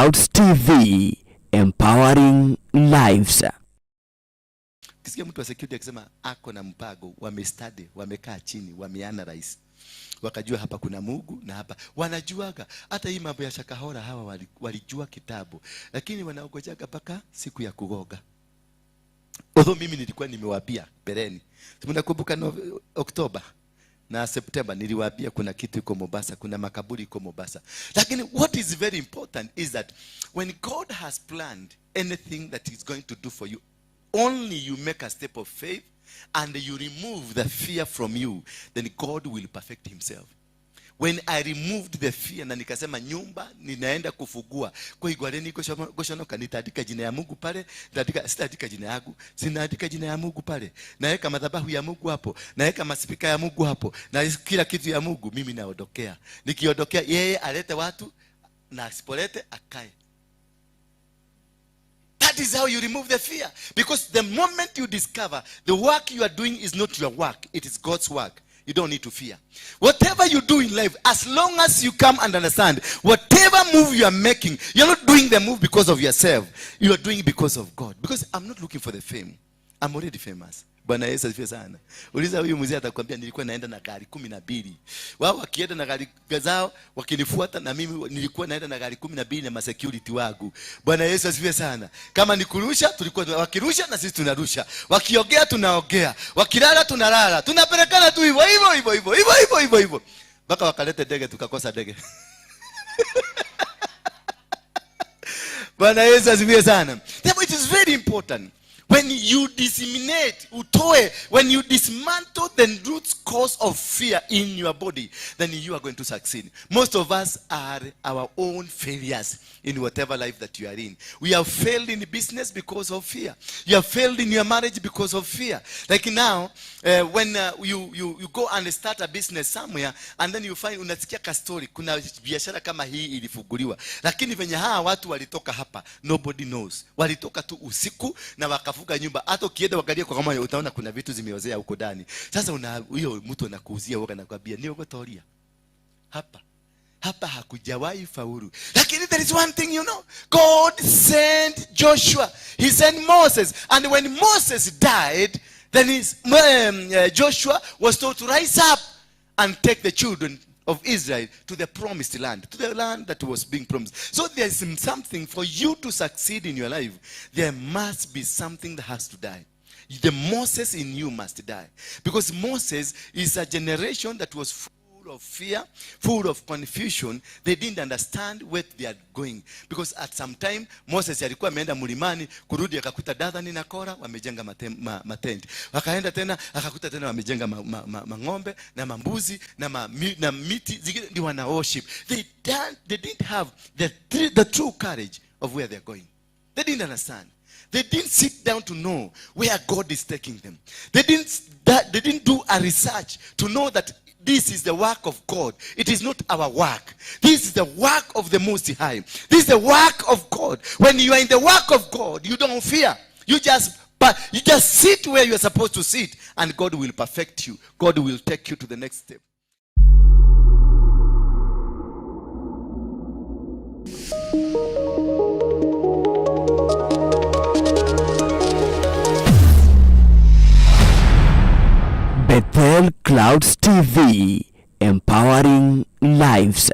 Clouds TV, empowering lives. Kisikia mtu wa security akisema ako na mpango, wamestudy, wamekaa chini, wameanalyze, wakajua hapa kuna Mungu na hapa wanajuaga. Hata hii mambo ya Shakahora hawa walijua kitabu, lakini wanaogojaga mpaka siku ya kugoga. Although mimi nilikuwa nimewaambia mbeleni, mnakumbuka Oktoba na Septemba niliwaambia kuna kitu iko Mombasa, kuna makaburi iko Mombasa. Lakini what is very important is that when God has planned anything that he's going to do for you, only you make a step of faith and you remove the fear from you, then God will perfect himself. When I removed the fear na nikasema nyumba ninaenda kufungua, kwa hiyo gwareni goshonoka, nitaandika jina ya Mungu pale, nitaandika, sitaandika jina yangu, sinaandika jina ya Mungu pale, naweka madhabahu ya Mungu hapo, naweka maspika ya Mungu hapo, na kila kitu ya Mungu, mimi naondokea. Nikiondokea yeye alete watu na asipolete akae. That is how you remove the fear. Because the moment you discover the work you are doing is not your work, it is God's work. You don't need to fear. Whatever you do in life, as long as you come and understand, whatever move you are making, you're not doing the move because of yourself. You are doing it because of God. Because I'm not looking for the fame. I'm already famous. Bwana Yesu asifiwe sana. Uliza huyu mzee atakwambia nilikuwa naenda na gari 12. Wao wakienda na gari zao wakinifuata, na mimi nilikuwa naenda na gari 12 na ma security wangu. Bwana Yesu asifiwe sana. Kama ni kurusha tulikuwa wakirusha na sisi tunarusha. Wakiogea tunaogea. Wakilala tunalala. Tunapelekana tu hivyo hivyo hivyo hivyo hivyo hivyo hivyo hivyo. Mpaka wakalete ndege tukakosa ndege. Bwana Yesu asifiwe sana. Therefore it is very important. When you disseminate, utoe, when you dismantle the root cause of fear in your body, then you are going to succeed. Most of us are our own failures in whatever life that you are in. We have failed in business because of fear. You have failed in your marriage because of fear. Like now, when you go and start a business somewhere, and then you find, unasikia ka story, kuna biashara kama hii ilifunguliwa. Lakini venye hawa watu walitoka hapa, nobody knows. Walitoka tu usiku na wakafunga nyumba. Hata ukienda uangalie kwa kama utaona kuna vitu zimeozea huko ndani. Sasa huyo mtu anakuuzia woga anakuambia ni ugotoria. Hapa. Hapa hakujawahi faulu. Lakini there is one thing you know. God sent Joshua. He sent Moses. And when Moses died, then Joshua was told to rise up and take the children of Israel to the promised land, to the land that was being promised. So there is something for you to succeed in your life. There must be something that has to die. The Moses in you must die. Because Moses is a generation that was full of fear, full of confusion. They didn't understand where they are going. Because at some time, Moses alikuwa ameenda mlimani, kurudi akakuta Dathani na Kora wamejenga matenti. Wakaenda tena, akakuta tena wamejenga mang'ombe na mambuzi na miti zingine ndio wana worship. They didn't have the true courage of where they are going. They didn't understand. They didn't sit down to know where God is taking them. They didn't do a research to know that this is the work of God. It is not our work. This is the work of the Most High. This is the work of God. When you are in the work of God, you don't fear. You just sit where you are supposed to sit, and God will perfect you. God will take you to the next step. Bethel Clouds TV, empowering lives.